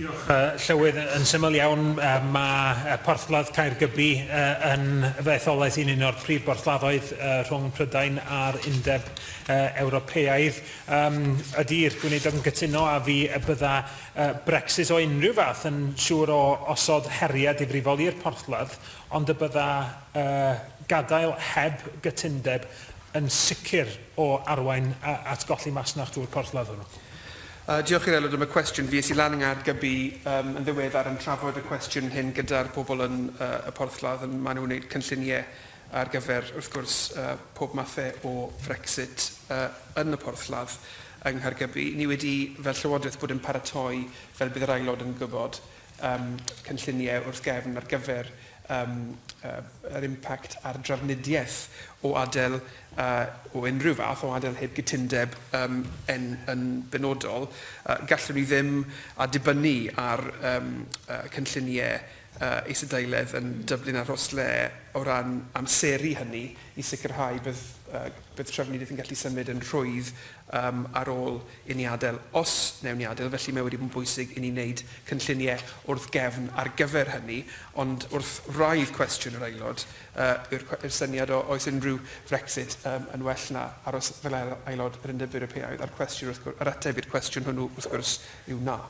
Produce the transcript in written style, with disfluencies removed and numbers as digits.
Diolch, Llywydd. Yn syml iawn, mae porthladd Caergybi yn fy etholaeth i'n un o'r prif borthladdoedd rhwng Prydain a'r Undeb Ewropeaidd. Ydy'r Gweinidog yn cytuno â fi y bydda Brexit o unrhyw fath yn siŵr o osod heriau difrifol i'r porthladd, ond y bydda gadael heb gytundeb yn sicr o arwain at golli masnach drwy'r porthladd hwnnw? Diolch i'r Aelod am y cwestiwn. Fues i lan yng Nghaergybi um, yn ddiweddar yn trafod y cwestiwn hyn gyda'r bobl yn uh, y porthladd. Yn, maen nhw'n gwneud cynlluniau ar gyfer, wrth gwrs, uh, pob mathau o Frexit uh, yn y porthladd yng Nghaergybi. Ni wedi, fel Llywodraeth, bod yn paratoi, fel bydd yr Aelod yn gwybod, um, cynlluniau wrth gefn ar gyfer um, uh, yr impact ar drafnidiaeth o adael uh, o unrhyw fath o adael heb gytundeb um, en, yn benodol. Uh, gallwn ni ddim a dibynnu ar um, uh, cynlluniau uh, isadeiledd yn Dublin a Rosslare o ran amseru hynny i sicrhau bydd, uh, bydd trafnidiaeth yn gallu symud yn rhwydd um, ar ôl i ni adael, os wnewn ni adael, felly mae wedi bod yn bwysig i ni wneud cynlluniau wrth gefn ar gyfer hynny, ond wrth wraidd cwestiwn yr Aelod uh, yw'r, yw'r syniad o oes unrhyw Brexit um, yn well na aros fel aelod yr Undeb Ewropeaidd, a'r cwestiwn wrth gwrs, yr ateb i'r cwestiwn hwnnw wrth gwrs yw na.